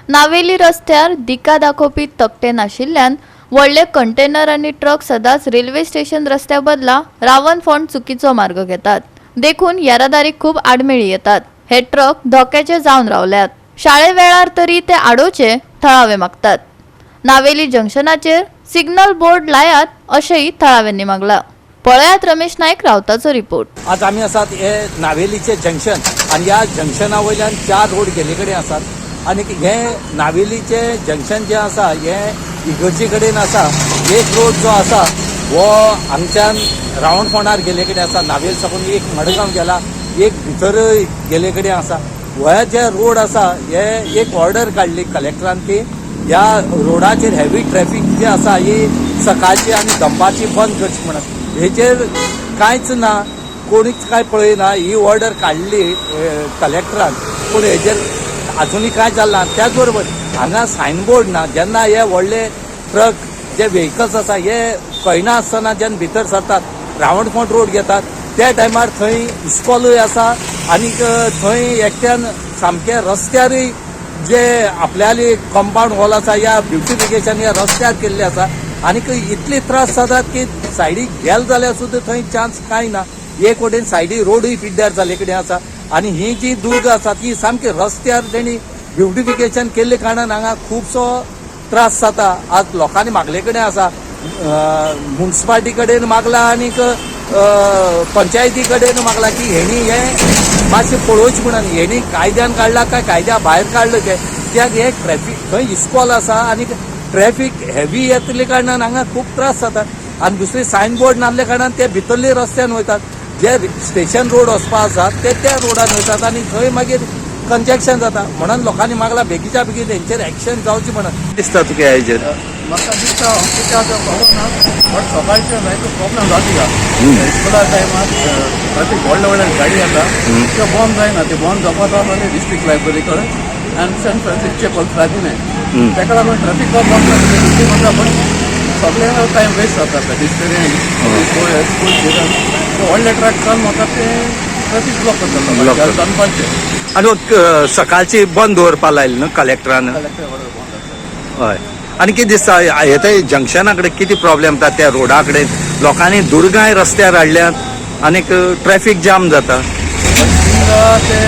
नावेली रस्त्यार दिका दाखोवपी तकटे नाशिल्ल्यान व्हडले कंटेनर आनी ट्रक सदांच रेल्वे स्टेशन रस्त्या बदला रावण फोंड चुकीचो मार्ग घेतात. देखून येरादारीक खूब आडमेळी येतात. हे ट्रक धोक्याचे जावन रावल्यात. शाळे वेळार तरी ते आडोवचे थळावे मागतात. नावेली जंक्शनाचेर सिग्नल बोर्ड लायात अशेंय थळाव्यांनी मागला. पळयात रमेश नायक रावताचो रिपोर्ट. आज आमी आसात हे नावेलीचे जंक्शन आनी ह्या जंक्शना वयल्यान चार रोड गेल्ले कडेन आसात आनी हे नावेलीचे जंक्शन जे आसा हे इगर्जे कडेन आसा. एक रोड जो आसा हो हांगच्यान रावंड फोंडार गेल्ले कडेन आसा. नावेल साकून एक मडगांव गेला, एक भितर गेल्ले कडेन आसा. हे जे रोड आसा हे एक ऑर्डर काडली कलेक्टरान की ह्या रोडाचेर हेवी ट्रॅफिक जी आसा ही सकाळची आनी दनपारची बंद करची म्हणून. हेचेर कांयच ना, कोणीच कांय पळयना. ही ऑर्डर काडली कलेक्टरान, पूण हेजेर अजुनूय कांय जालें ना. त्याच बरोबर हांगा सायनबोर्ड ना. जेन्ना हे व्हडले ट्रक जे व्हेकल्स आसा हे कळना आसतना जेन्ना भितर सरतात, रावणफोंट रोड घेतात, त्या टायमार थंय इस्कॉलूय आसा आनीक थंय एकट्यान सामकें रस्त्यारूय जे आपल्याली कंपाऊंड वॉल आसा या ब्युटिफिकेशन या रस्त्यार केल्ले आसा आनीक इतले त्रास जातात की सायडीक गेल जाल्यार सुद्दां थंय चान्स कांय ना. एक वटेन सायडी रोडूय पिड्ड्यार जाल्ले कडेन आसा आनी ही जी दुर्ग आसा ती सामकी रस्त्यार तेणी ब्युटिफिकेशन केल्ले कारणान हांगा खुबसो त्रास जाता. आज लोकांनी मागले कडेन आसा, मुन्सिपाल्टी कडेन मागला आनीक पंचायती कडेन मागला की हेणी हें मातशें पळोवचें म्हणून. हेणी कायद्यान काडला काय कायद्या भायर काडलं तें, कित्याक हे ट्रॅफीक थंय इस्कॉल आसा आनी ट्रॅफीक हेवी येतले कारणान हांगा खूब त्रास जाता. आनी दुसरी सायन बोर्ड नासल्या कारणान ते भितरले रस्त्यान वयतात. जे स्टेशन रोड वचपा आसा ते त्या रोडान वयतात आनी थंय मागीर कंजेशन जाता. म्हणून लोकांनी मागला बेगीच्या बेगीन हेंचेर एक्शन जावचें म्हणून. दिसता तुका हेजेर? म्हाका दिसता, हांव कितें आसा खबर ना, बट सकाळचे जायते प्रॉब्लेम जाता. इस्कुला टायमार ट्रॅफीक व्हडले व्हडले गाडी येता, त्यो बंद जायना. ते बंद जावपा जाल्यार डिस्ट्रिक्ट लायब्ररी कडेन आनी सेंट फ्रांसीस चेपल फ्रादिने, ताका लागून ट्रॅफीक बंद जाता. बट सगळे टायम वेस्ट जाता. पेडिस्ट्रियन, स्कूल चिल्ड्रन, व्हडले ट्रक चल वता, ते ट्रॅफीक ब्लॉक Block करता करता. दनपारचे. आनी सकाळची बंद दवरपा लायली न्हू कलेक्टरान? कलेक्टर ऑर्डर बंद आसा. हय. आनी कितें दिसता, हे थंय जंक्शना कडेन कितें प्रॉब्लेम जाता? त्या रोडा कडेन लोकांनी दुर्गाय रस्त्यार हाडल्यात आनीक ट्रॅफीक जाम जाता. थिंगा ते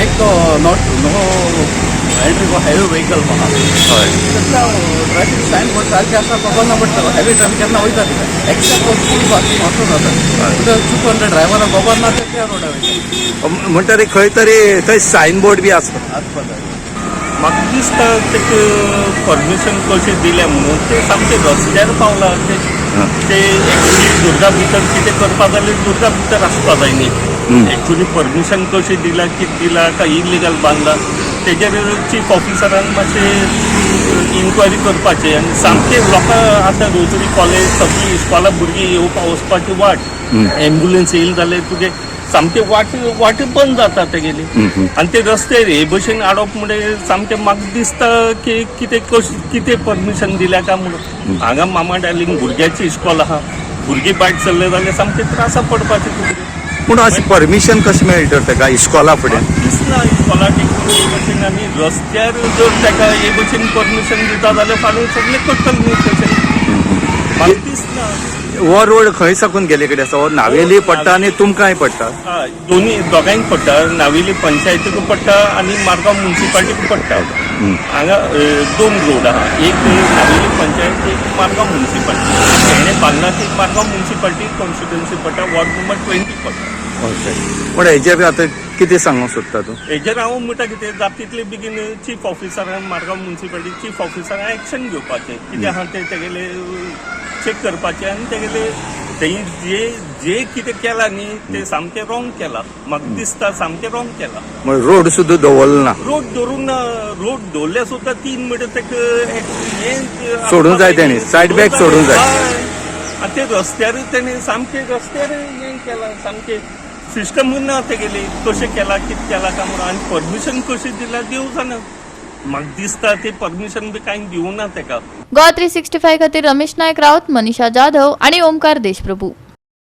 एक तो not no entry for heavy vehicle आहा. तितल्या ट्रॅफिक सायन बोर्ड सारखे आसा खबर ना, बट हेवी ट्रॅफिक केन्ना वयता तिका, एक्सेप्ट स्कूल बस असो जाता. चुकून ते ड्रायव्हराक खबर ना, ते त्या रोडार वयता. म्हणटरी खंय तरी थंय सायन बोर्ड बी आसता. आसपा जाय. म्हाका दिसता तेका परमिशन कशें दिलें म्हणून. ते सामकें रस्त्यार पावला ते. ते एक्चुली दुर्गा भितर कितें करपा जाल्यार दुर्गा भितर आसपा जाय न्ही. एक्चुली परमिशन कशें दिलां, कितें दिलां, काय इलिगल बांदला, तेजेर चीफ ऑफिसरान मातशें इन्क्वायरी करपाचें. आनी सामकें लोकां आतां रोजरी कॉलेज सगळीं इस्कॉलां भुरगीं येवपा वचपाची वाट, एम्बुलन्स येयली जाल्यार तुगे सामकें वाट वाट बंद जाता तेगेली. आनी ते रस्ते हे भशेन हाडप म्हणजे सामकें म्हाका दिसता की कितें कशें कितें परमिशन दिल्या काय म्हणून. हांगा मामा डार्लिंग भुरग्याची इस्कॉल आहा, भुरगीं भायर सरले जाल्यार सामकें त्रासा पडपाचें तुगे. पूण अशें परमिशन कशें मेळटा ताका इस्कॉला फुडें? दिसना इस्कॉला टेकून हे भशेन आनी रस्त्यार जर ताका हे भशेन परमिशन दिता जाल्यार फाल्यां सगळें करतले न्ही तशें, म्हाका दिसना. हो रोड खंय साकून गेले कडेन आसा? हो नावेली पडटा आनी तुमकांय पडटा? हय, दोन्ही दोगांयक पडटा. नावेली पंचायतीक पडटा आनी मारगांव मुन्सिपाल्टीक पडटा. हांगा दोन रोड आहा, एक नावेली पंचायत, एक मारगांव मुन्सिपाल्टी. हेणे बांदला ती मारगांव मुन्सिपाल्टी कॉन्स्टिट्युन्सी पडटा, वॉर्ड नंबर 20 पडटा. ओके, पूण हेजेर आतां कितें सांगूंक सोदता तूं? हेजेर हांव म्हणटा, कितें जाता तितले बेगीन चीफ ऑफिसरान, मारगांव मुन्सिपाल्टी चीफ ऑफिसरान एक्शन घेवपाचें. कितें आहा तें तेगेले चॅक करपाचें आनी तेगेले तें जे जे कितें केलां न्ही तें सामकें रॉंग केलां. म्हाका दिसता सामकें रॉंग केलां. म्हणजे रोड सुद्दां दवरलो ना? रोड धरून ना. रोड दवरल्या सुद्दां 3 मिटर तेका हें सोडूंक जाय तेणी, सायड बॅक सोडूंक जाय. हय. आनी ते रस्त्यार तेणी सामकें रस्त्यार हें केलां, सामकें सिस्टम ना तेगेली. कशें केलां, कितें केलां काय म्हणून आनी परमिशन कशें दिलां देव जाणा. म्हाका दिसता ते परमिशन बी कांय दिवना तेका. गोवा 365 खातीर रमेश नायक राऊत, मनीषा जाधव आणि ओमकार देशप्रभू.